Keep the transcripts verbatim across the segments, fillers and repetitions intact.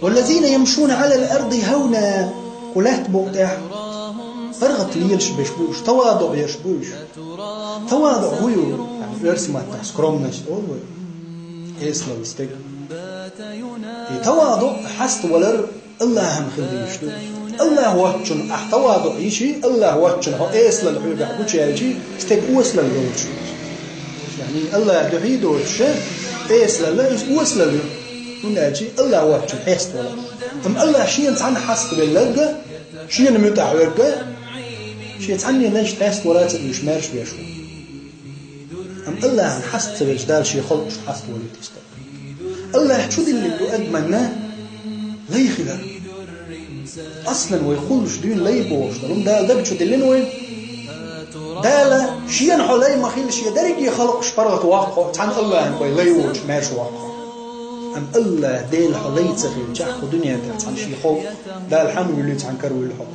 والذين يمشون على الأرض هونا. Кху лаьтта букъа тӀехь паргӀат лелаш берш бу уьш, таваду еш бу уьш. Таваду хӀун ю? Оьрсийн маттахь скромность олу вай. Эсалалла стеган. И таваду хьаставалар Аллахьан хила дезаш ду. Аллахь воцчунна ахь таваду йичи, Аллахь воцчунна хьо эсалалла хьоьгахь гучуяьлчи, стеган осалалла йолуш ю. Яъни Аллахь дуьхьий доцуш, эсалалла иза осалалла ю. ХӀунда аьлча Аллахь воцчунна хьеставала. Амма Аллахь шена цхьанна хьаставелларг, шена муьтӀахь верг, шен цхьанне лайшна хьеставала ца дуьйш маьрша беш ву. Амма Аллахьан хьаста ца велча, Дала шен халкъашна хьаставолуьйту иза. Аллахь чу диллина ду адаманна лай хилар. Аслан вай кхуллуш дуьйна лай бохуш долу, Дала даг чу диллина вай. Дала шена хьо лай ма хилла, шен дерриге халкъаш паргӀат воккху, цхьана Аллахьан вай лай воцуш маьрша воккху. Амма Аллахь Дела хьо лай ца хилчахь, кху дуьнен тӀехь цхьана шен халкъ, Дала хьан вуьллий, цхьана кара вуьллу хьо.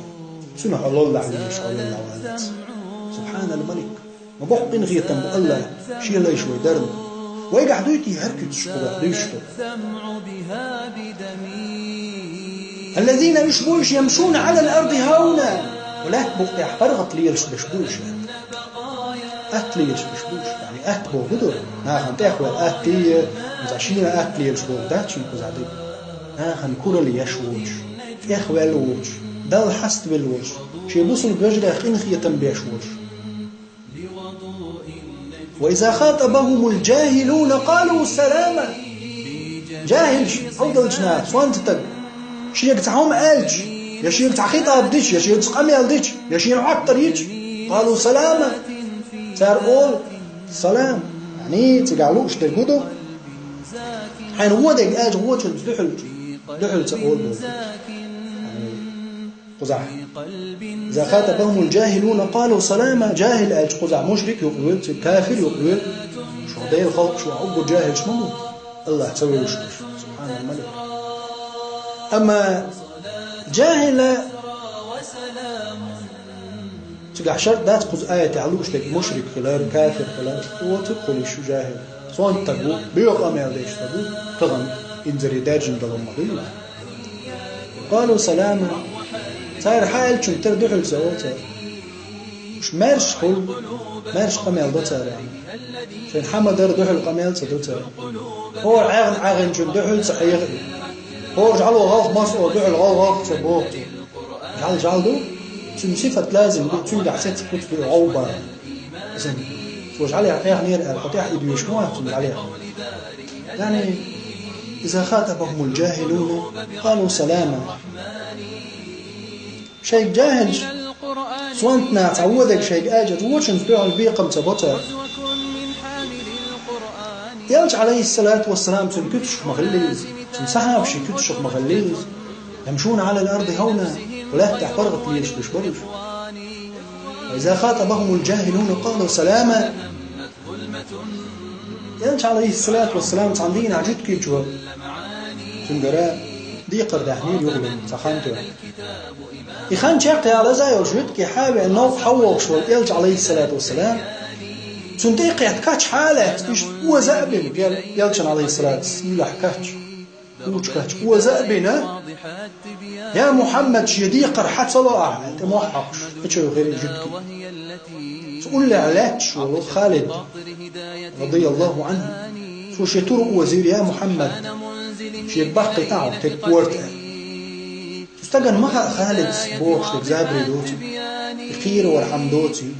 Цунна хьо лоллахь лелаш, хьо лоллахь валлалц. Субхьаналмалик. Ма боккха къинхетам бу Аллахь, шен лайш вай дарна. Вайгахь дуй те хӀара куьцаш кхузахь дуьйш ду? الذين уьш бу уьш يمشون على الأرض هونا. Кху лаьтта букъа тӀехь паргӀат лелаш берш бу уьш. Атта лелаш берш бу уьш. Яъни атта боху ду. Нахана тӀехваьлла атта, иза шена атта лелаш боху дац шен кхузахь дерг. Нахана куралла еш воцуш, тӀехваьлла воцуш, Далла хьаставелла воцуш, шен бусулба вежарех къинхетам беш воцуш. وإذا خاطبهم الجاهلون قالوا سلاما. Жахилаш, хьалдалча наха, сонта стаг, шега цхьа хӀума аьлча, я шега цхьа хитӀаб дича, я шега цхьа къамел дича, я шена Ӏоттар йича, قالوا سلاما. Цара олу: «Салам». Яъни, цигахь лууш дерг хӀун ду? Хьайна вон дерг аьлча, вочунца дуьхьалча, дуьхьал ца олу боху. Кхузахь. إذا خاطبهم الجاهلون قالوا سلاما. Жахил аьлча кхузахь мушрик юкъавелла, цига кафир юкъавелла. Шу Делан халкъаш ву, уггар жахилаш ма бу. Аллахь ца вевзаш берш. Субхьаналмалик. Амма жахила цигахь шарт дац кхуза аятехь лууш дерг мушрик хилар, кафир хилар, оцу кхулиш шу жахил. Сонта стаг ву, боьха къамел деш стаг ву, тахана инзаре даьржина долу ма дуй. قالوا سلاما. Цара хьан аьллачунна тера дуьхьал ца олу цара. Уьш маьрша хуьлу, маьрша къамел до цара. Шайн хьан ма-дарра дуьхьал къамел ца до цара. ХӀора Ӏегна Ӏегначунна дуьхьал ца хьеха и. ХӀора жӀало гӀалх маса олу дуьхьал гӀалх гӀалх ца боху цо. ЖӀал жӀал ду, цуьнан сифат лазим ду, цуьнгахь сецна куц ду гӀовбар. Иза, цо жӀалех Ӏехнера аьлла, хьо тӀехь и доьшуш ма вац цунна жӀалех. Яъни, إذا خاطبهم الجاهلون قالوا سلاما. Шайга жахилаш, сонта наха цхьа вон дерг шайга аьлча, вочунца дуьхьал бекхам ца бо цара. Элча, Ӏалайхиссалату вассалам, цуьнан куьцашка ма хилла иза, цуьнан сахьабашийн куьцашка ма хилла иза. يمشون على الأرض هونا. Лаьттахь паргӀат лелаш берш бара уьш. وإذا خاطبهم الجاهلون قالوا سلاما. Элча, Ӏалайхиссалату вассалам, цхьана дийнахь жуьгтичо, цуьнгара декхар даьхнера юхалуьйту цхьа хан тоьхна. И хан чекхъяла, иза йолуш жуьгти хьа а веана, новкъа хьан вогӀуш волу Элча, Ӏалайхиссалату вассалам, цунна тӀе а кхетта, кхача хьа а лаьцна, иштта оза а бина, Элчана, Ӏалайхиссалату, сийлахь кхача. Кхучу кхача оза а бина: «Я Мухьаммад, шен декхар хьан ца ло ахьа?» аьлла, тӀе мохь хьокхуш, тӀечевхира и жуьгти. Цу уллехь лаьтташ волу Халид, радияллаху анхӀу, цо шен тур озийра: «Я Мухьаммад, шега баккхийта ахьа, тӀе корта», аьлла. Цу стагана ма хаьа Халида бохуш дерг забаре доций, и кхеравар хьан доций.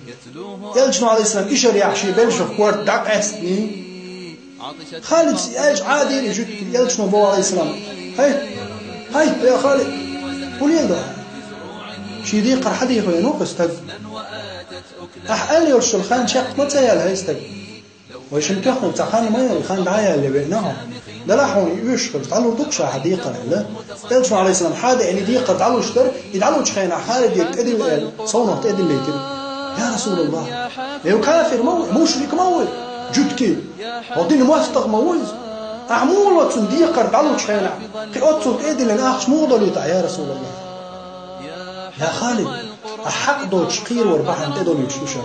Элчано, Ӏалайхиссалам, ишарехь шен белшах корта дӀакъаьстиний. Халида и аьлча Ӏадийра и жуьгти, Элчано боху, Ӏалайхиссалам: «ХӀай, хӀай, я Халид, хӀун леладо?» Шен декхар хьан дехо веана ву кху стаг. Ахьа аьлла йолуш йолу хан чекх ма ца яьлла, хӀай стаг. Вай шина тоьхна цхьа хан ма яьлла, хан дӀа а яьлла веана хьо. Делахь хьуна и оьшуш хилча, дӀалур ду-кх ша хьан декхар аьлла. Элчано, Ӏалайхиссалам, хьан деана и декхар дӀалуш дара, и дӀалучу хенахь Халиде тӀедилла аьлла, совнаха тӀедиллийтира. Я Расулаллах, вай кафир ма ву, мушрик ма ву, жуьгти. ХӀокху динан мостагӀа ма ву иза. Ахьа муха ло цуьнан декхар дӀалучу хенахь, кхин оццул тӀе а диллина ахча муха долуьйту ахьа, я Расулаллах? Я Халид, ахьа хьакъ доцуш кхеравар бахьана тӀедолуьйтуш ду ша.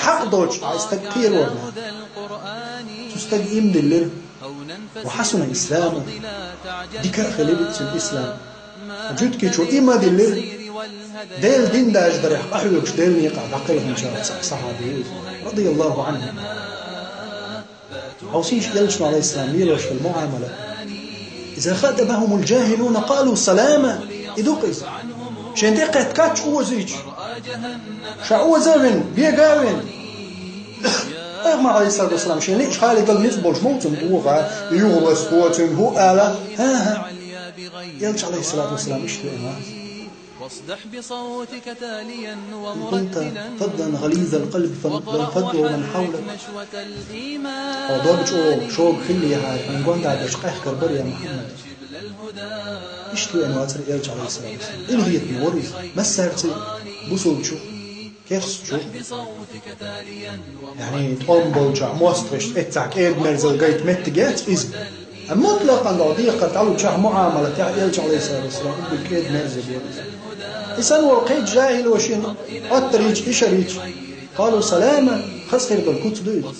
Хьакъ доцуш ахьа и стаг кхеравар бахьана. Цу стага ийман диллира. وحسن إسلامه, дика а хилира цуьнан ислам. Жуьгтичо и ма-диллира, Делан дин дажадарехь къахьоьгуш Делан некъахь дӀакхелхинчарах цхьа сахьаби ву иза, رضي الله عنه. Хьовсийша, элчано, عليه السلام, лелош хилла муӀамала. إذا خاطبهم الجاهلون قالوا سلاما. И ду-кх иза. Шен тӀе кхетта кач озийча, ша оза а вина, бега а вина, Пайхамар, عليه الصلاة والسلام, шен лиъча хьале дала ницкъ болуш ма ву цунна, оха, юхалаца цуьнан хӀу ала. ХӀан-хӀа. Элча, عليه الصلاة والسلام, иштта веана вац: إن كنت فظا غليظ القلب فانفض من حولك. Хьо дог чӀогӀа шога хиллехьара, хьуна гонаха дерш къехкар бара, я Мухьаммад. Иштта веана вацара элча, عليه الصلاة والسلام. Къинхетаме вара иза массаьрца, бусулба чу, керста чу. Яъни, тӀом болчохь мостагӀашца эццахь кӀеда-мерза гайта меттиг яц иза. Амма мутлакъан дӀа декхар дӀалучохь муӀамалатехь элча, عليه الصلاة والسلام, уггар кӀеда-мерза бара иза. И санна волу кхечу жахӀило шена Ӏоттарийча, ишарийча, قالوا سلاما, хаза хир долу куц ду иза.